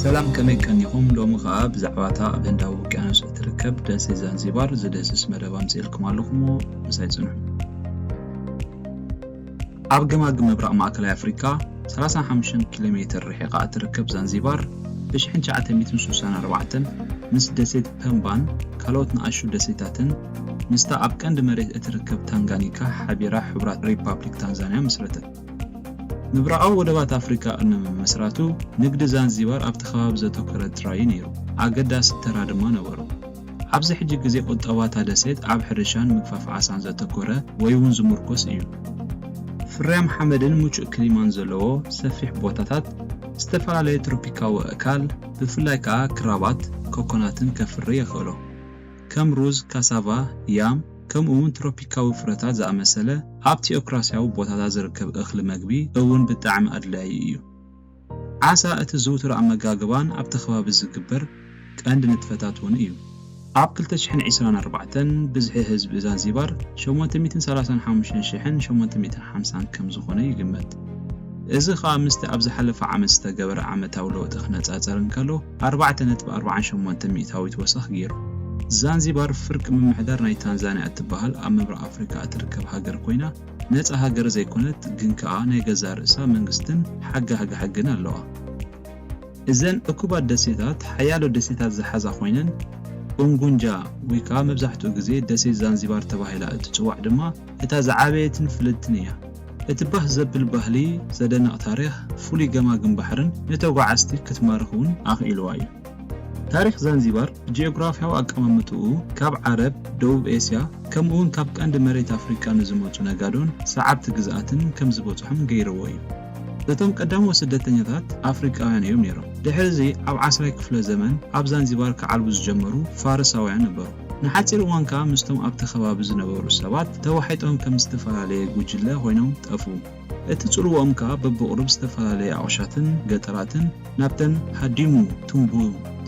ሰላም፣ ከመይ ቀኒኹም? ሎሚ ኸኣ ብዛዕባ እታ ኣብ ህንዳዊ ውቅያኖስ እትርከብ ደሴት ዛንዚባር ዝድህስስ መደብ ኣምጺኤልኩም ኣለኹ እሞ ምሳይ ጽንሑ። ኣብ ገማግም ምብራቕ ማእከላይ ኣፍሪቃ ሰላሳን ሓሙሽተን ኪሎ ሜትር ርሒቓ እትርከብ ዛንዚባር ብ ሽሕን ትሽዓተ ሚእትን ስሳን ኣርባዕተን ምስ ደሴት ፐምባን ካልኦት ንኣሽቱ ደሴታትን ምስታ ኣብ ቀንዲ መሬት እትርከብ ታንጋኒካ ሓቢራ ሕቡራት ሪፓብሊክ ታንዛንያ መስረተት። ምብራቓዊ ወደባት ኣፍሪቃ ቅድሚ ምምስራቱ፣ ንግዲ ዛንዚባር ኣብቲ ከባቢ ዘተኮረ ጥራይ እዩ ነይሩ። ኣገዳሲ ተራ ድማ ነበሮ። ኣብዚ ሕጂ ግዜ ቁጠባ እታ ደሴት ኣብ ሕርሻን ምግፋፍ ዓሳን ዘተኮረ ወይ እውን ዝምርኮስ እዩ። ፍርያም ሓመድን ምቹእ ክሊማን ዘለዎ ሰፊሕ ቦታታት፣ ዝተፈላለየ ትሮፒካዊ ኣእካል፣ ብፍላይ ከኣ ክራባት፣ ኮኮናትን ከፍሪ የኽእሎ። ከም ሩዝ፣ ካሳቫ፣ ያም፣ ከምኡ እውን ትሮፒካዊ ፍረታት ዝኣመሰለ ኣብ ቲኦክራሲያዊ ቦታታት ዝርከብ እኽሊ መግቢ እውን ብጣዕሚ ኣድላዪ እዩ። ዓሳ እቲ ዝውቱር ኣመጋግባን ኣብቲ ከባቢ ዝግበር ቀንዲ ንጥፈታት እውን እዩ። ኣብ ክልተ ሽሕን ዕስራን ኣርባዕተን ብዝሒ ህዝቢ ዛንዚባር ሸሞንተ ሚእትን ሰላሳን ሓሙሽተን ሽሕን ሸሞንተ ሚእትን ሓምሳን ከም ዝኾነ ይግመት። እዚ ኸኣ ምስቲ ኣብ ዝሓለፈ ዓመት ዝተገበረ ዓመታዊ ለውጢ ክነጻጸር እንከሎ፣ ኣርባዕተ ነጥቢ ኣርባዓን ሸሞንተ ሚእታዊት ወሰኽ ገይሩ። ዛንዚባር ፍርቂ ምምሕዳር ናይ ታንዛንያ እትበሃል ኣብ ምብራቕ ኣፍሪቃ እትርከብ ሃገር ኮይና፣ ነጻ ሃገር ዘይኮነት፣ ግን ከኣ ናይ ገዛእ ርእሳ መንግስትን ሓጋጊ ሕግን ኣለዋ። እዘን እኩባት ደሴታት ሓያሎ ደሴታት ዝሓዛ ኮይነን፣ ኡንጉንጃ ወይ ከኣ መብዛሕትኡ ግዜ ደሴት ዛንዚባር ተባሂላ እትጽዋዕ ድማ እታ ዝዓበየትን ፍልጥትን እያ። እቲ ባህ ዘብል ባህሊ፣ ዘደንቕ ታሪኽ፣ ፍሉይ ገማግም ባሕርን ንተጓዓዝቲ ክትማርኽ እውን ኣኽኢልዋ እዩ። ታሪኽ ዛንዚባር ብጂኦግራፍያዊ ኣቀማምጥኡ ካብ ዓረብ፣ ደቡብ ኤስያ፣ ከምኡውን ካብ ቀንዲ መሬት ኣፍሪቃ ንዝመጹ ነጋዶን ሰዓብቲ ግዝኣትን ከም ዝበጽሖም ገይርዎ እዩ። እቶም ቀዳሞት ስደተኛታት ኣፍሪቃውያን እዮም ነይሮም። ድሕሪ እዚ ኣብ ዓስራይ ክፍለ ዘመን ኣብ ዛንዚባር ክዓልቡ ዝጀመሩ ፋርሳውያን ነበሩ። ንሓጺር እዋን ከኣ ምስቶም ኣብቲ ከባቢ ዝነበሩ ሰባት ተዋሒጦም ከም ዝተፈላለየ ጉጅለ ኮይኖም ጠፍኡ። እቲ ጽልዋኦም ከኣ በብቑሩብ ዝተፈላለየ ኣቑሻትን ገጠራትን ናብተን ሃዲሙ ቱምቡ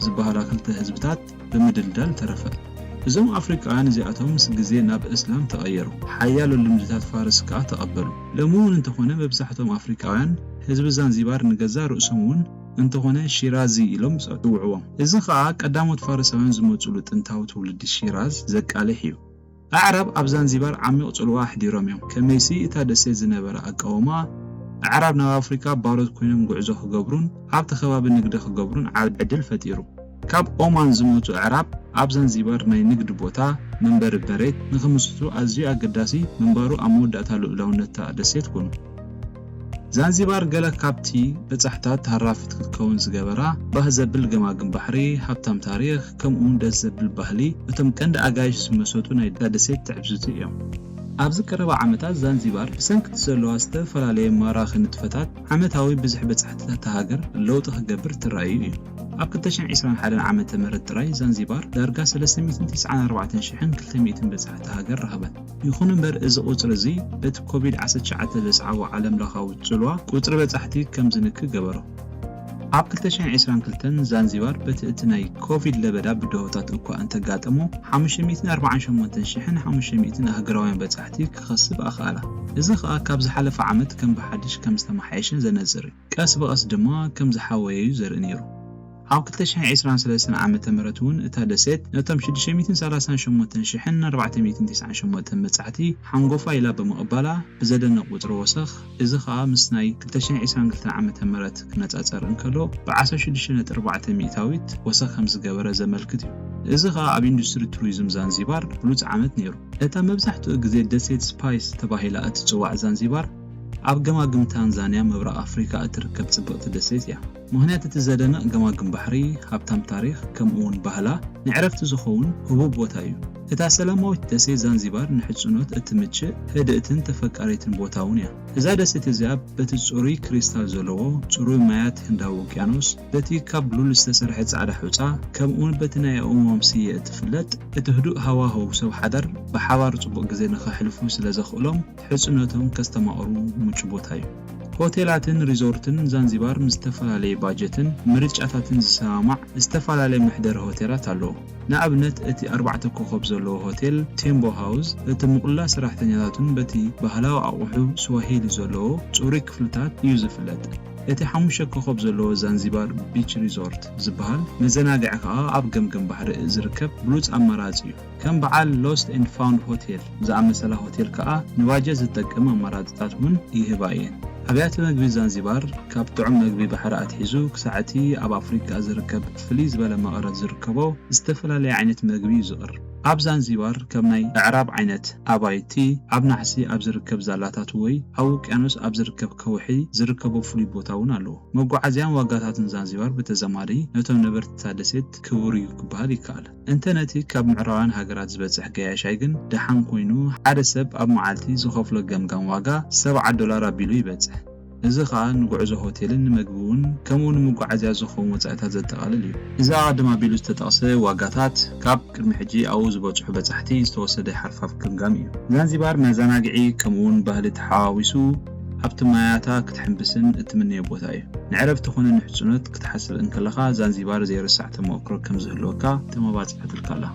ዝበሃላ ክልተ ህዝብታት ብምድልዳል ተረፈ። እዞም ኣፍሪቃውያን እዚኣቶም ምስ ግዜ ናብ እስላም ተቐየሩ። ሓያሎ ልምድታት ፋርስ ከኣ ተቐበሉ። ሎሚ እውን እንተኾነ መብዛሕትኦም ኣፍሪቃውያን ህዝቢ ዛንዚባር ንገዛእ ርእሶም እውን እንተኾነ ሺራዚ ኢሎም ይጽውዕዎም። እዚ ከኣ ቀዳሞት ፋርሳውያን ዝመጹሉ ጥንታዊ ትውልዲ ሺራዝ ዘቃልሕ እዩ። ኣዕራብ ኣብ ዛንዚባር ዓሚቕ ጽልዋ ኣሕዲሮም እዮም። ከመይሲ እታ ደሴት ዝነበረ ኣቃውማ ኣዕራብ ናብ ኣፍሪቃ ባሮት ኮይኖም ጉዕዞ ክገብሩን ኣብቲ ከባቢ ንግዲ ክገብሩን ዓቢ ዕድል ፈጢሩ። ካብ ኦማን ዝመጹ ኣዕራብ ኣብ ዛንዚባር ናይ ንግዲ ቦታ፣ መንበሪ መሬት፣ ንኽምስርቱ ኣዝዩ ኣገዳሲ ምንባሩ ኣብ መወዳእታ ልኡላውነት እታ ደሴት ኮኑ። ዛንዚባር ገለ ካብቲ በጻሕታ ተሃራፊት ክትከውን ዝገበራ ባህ ዘብል ገማግም ባሕሪ፣ ሃብታም ታሪኽ፣ ከምኡውን ደስ ዘብል ባህሊ እቶም ቀንዲ ኣጋይሽ ዝመሰጡ ናይ እታ ደሴት ትዕዝብቲ እዮም። ኣብዚ ቀረባ ዓመታት ዛንዚባር ብሰንኪ እቲ ዘለዋ ዝተፈላለየ ማራኺ ንጥፈታት ዓመታዊ ብዝሒ በጻሕትታት እታ ሃገር ለውጢ ክገብር ተራእዩ እዩ። ኣብ ክልተ ሽሕን ዕስራን ሓደን ዓመተ ምህረት ጥራይ ዛንዚባር ዳርጋ ሰለስተ ሚእትን ትስዓን ኣርባዕተን ሽሕን ክልተ ሚእትን በጻሕቲ ሃገር ረኸበት። ይኹን እምበር፣ እዚ ቁጽሪ እዚ በቲ ኮቪድ ዓሰርተ ትሽዓተ ዘስዓቦ ዓለምለኻዊ ጽልዋ ቁጽሪ በጻሕቲ ከም ዝንኪ ገበሮ። ኣብ ክልተ ሽሕን ዕስራን ክልተን ዛንዚባር በቲ እቲ ናይ ኮቪድ ለበዳ ብድሆታት እኳ እንተጋጠሞ፣ ሓሙሽተ ሚእትን ኣርባዓን ሸሞንተን ሽሕን ሓሙሽተ ሚእትን ኣህጉራውያን በጻሕቲ ክኸስብ ኣኽኣላ። እዚ ኸኣ ካብ ዝሓለፈ ዓመት ከም ብሓድሽ ከም ዝተመሓየሸ ዘነጽር እዩ። ቀስ ብቐስ ድማ ከም ዝሓወየ እዩ ዘርኢ ነይሩ። ኣብ ክልተ ሽሕን ዕስራን ሰለስተን ዓመተ ምህረት እውን እታ ደሴት ነቶም ሽዱሽተ ሚእትን ሰላሳን ሸሞንተን ሽሕን ኣርባዕተ ሚእትን ትስዓን ሸሞንተን በጻሕቲ ሓንጎፋ ኢላ ብምቕባላ ብዘደንቕ ቁጽሪ ወሰኽ፣ እዚ ኸኣ ምስ ናይ ክልተ ሽሕን ዕስራን ክልተን ዓመተ ምህረት ክነጻጸር እንከሎ ብ ዓሰርተ ሽዱሽተ ነጥቢ ኣርባዕተ ሚእታዊት ወሰኽ ከም ዝገበረ ዘመልክት እዩ። እዚ ኸኣ ኣብ ኢንዱስትሪ ቱሪዝም ዛንዚባር ብሉጽ ዓመት ነይሩ። እታ መብዛሕትኡ ግዜ ደሴት ስፓይስ ተባሂላ እትጽዋዕ ዛንዚባር ኣብ ገማግም ታንዛንያ ምብራቕ ኣፍሪካ እትርከብ ጽብቕቲ ደሴት እያ። ምኽንያት እቲ ዘደንቕ ገማግም ባሕሪ፣ ሃብታም ታሪኽ፣ ከምኡ እውን ባህላ ንዕረፍቲ ዝኸውን ህቡብ ቦታ እዩ። እታ ሰላማዊት ደሴት ዛንዚባር ንሕጽኖት እትምችእ ህድእትን ተፈቃሪትን ቦታ እውን እያ። እዛ ደሴት እዚኣ በቲ ጽሩይ ክሪስታል ዘለዎ ጽሩይ ማያት ህንዳዊ ውቅያኖስ፣ በቲ ካብ ሉል ዝተሰርሐ ጻዕዳ ሑጻ፣ ከምኡውን በቲ ናይ ኣእዋም ስየ እትፍለጥ፣ እቲ ህዱእ ሃዋህው ሰብ ሓዳር ብሓባር ጽቡቕ ግዜ ንኸሕልፉ ስለ ዘኽእሎም፣ ሕጽነቶም ከስተማቕሩ ምቹ ቦታ እዩ። ሆቴላትን ሪዞርትን ዛንዚባር ምስ ዝተፈላለየ ባጀትን ምርጫታትን ዝሰማማዕ ዝተፈላለየ መሕደሪ ሆቴላት ኣለዎ። ንኣብነት፣ እቲ ኣርባዕተ ኮኾብ ዘለዎ ሆቴል ቴምቦ ሃውስ፣ በቲ ምቕሉል ሰራሕተኛታቱን በቲ ባህላዊ ኣቑሑ ስዋሂሊ ዘለዎ ጽሩይ ክፍልታት እዩ ዝፍለጥ። እቲ ሓሙሽተ ኮኾብ ዘለዎ ዛንዚባር ቢች ሪዞርት ዝበሃል መዘናግዒ ከኣ ኣብ ገምገም ባሕሪ ዝርከብ ብሉጽ ኣማራጺ እዩ። ከም በዓል ሎስት ኤንድ ፋውንድ ሆቴል ዝኣመሰላ ሆቴል ከኣ ንባጀት ዝጠቅም ኣማራጺታት እውን ይህባ እየን። ኣብያተ መግቢ ዛንዚባር ካብ ጥዑም መግቢ ባሕሪ ኣትሒዙ ክሳዕ እቲ ኣብ ኣፍሪቃ ዝርከብ ፍልይ ዝበለ መቐረት ዝርከቦ ዝተፈላለየ ዓይነት መግቢ እዩ ዝቕርብ። ኣብ ዛንዚባር ከም ናይ ኣዕራብ ዓይነት ኣባይቲ ኣብ ናሕሲ ኣብ ዝርከብ ዛላታት ወይ ኣብ ውቅያኖስ ኣብ ዝርከብ ከውሒ ዝርከቦ ፍሉይ ቦታ እውን ኣለዎ። መጓዓዝያን ዋጋታትን ዛንዚባር ብተዛማዲ ነቶም ነበርቲ እታ ደሴት ክቡር እዩ ክበሃል ይከኣል። እንተ ነቲ ካብ ምዕራባውያን ሃገራት ዝበጽሕ ገያሻይ ግን ደሓን ኮይኑ ሓደ ሰብ ኣብ መዓልቲ ዝኸፍሎ ገምጋም ዋጋ ሰብዓ ዶላር ኣቢሉ ይበጽሕ። እዚ ኸኣ ንጉዕዞ ሆቴልን ንመግቢ እውን ከምኡ ንመጓዓዝያ ዝኸውን ወጻኢታት ዘጠቓልል እዩ። እዚ ኣቐድም ኣቢሉ ዝተጠቕሰ ዋጋታት ካብ ቅድሚ ሕጂ ኣብኡ ዝበጽሑ በጻሕቲ ዝተወሰደ ሓርፋፍ ገምጋም እዩ። ዛንዚባር መዘናግዒ ከምኡ እውን ባህሊ ተሓዋዊሱ ሃብቲ ማያታ ክትሕምብስን እትምነዮ ቦታ እዩ። ንዕረፍቲ ኮነ ንሕጽኖት ክትሓስብ እንከለኻ ዛንዚባር ዘይርሳዕ ተመክሮ ከም ዝህልወካ ተመባጺዓትልካ ኣላ።